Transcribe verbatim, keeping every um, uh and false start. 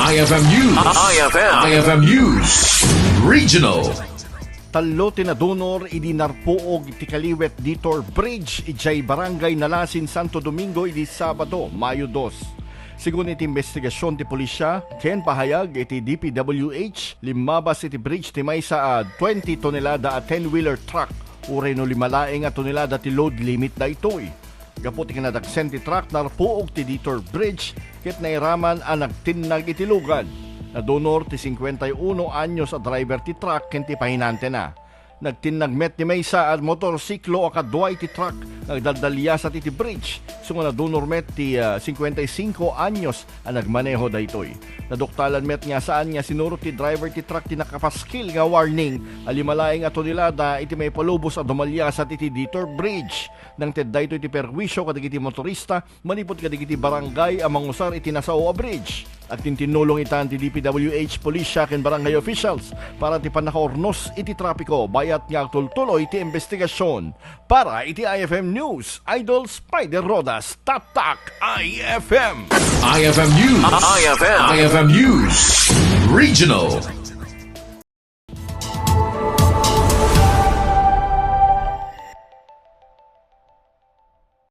I F M News. I F M. I F M News. Regional. Tallo ti nadunor idi narpuog ti kaliwet detour bridge idiay Barangay Nalasin, Santo Domingo, idi Sabado, Mayo dos. Segun iti imbestigasyon ti pulisya ken pahayag iti D P W H, limmabas iti bridge ti maysa a twenty tonelada a ten-wheeler truck, uray no lima laeng a tonelada ti load limit daytoy. Gapu ti kinadagsen ti truck, narpuog ti detour bridge ket nairaman a nagtinnag iti lugad. Nadunor ti singkuenta y uno anyos a driver ti truck ken ti pahinantena. Nagtinnag met ti maysa a motorsiklo a kaduay ti truck nga agdaldaliasat iti bridge, isu nga nadunor met ti, ah, singkuenta y singko anyos a nagmaneho daytoy. Naduktalan met nga saan nga sinurot ti driver ti truck ti nakapaskil nga warning a lima laeng a tonelada iti maipalubos a dumaliasat iti detour bridge. Nangted daytoy ti perwisyo kadagiti motorista manipud kadagiti barangay a mangusar iti nasao a bridge. Agtintinnulong itan ti D P W H, pulisya ken barangay officials para ti pannakaurnos iti trapiko, bayat nga agtultuloy ti imbestigasyon. Para iti I F M News, Idol Spider Rodas, Tatak I F M. I F M News. I F M. I F M News. Regional.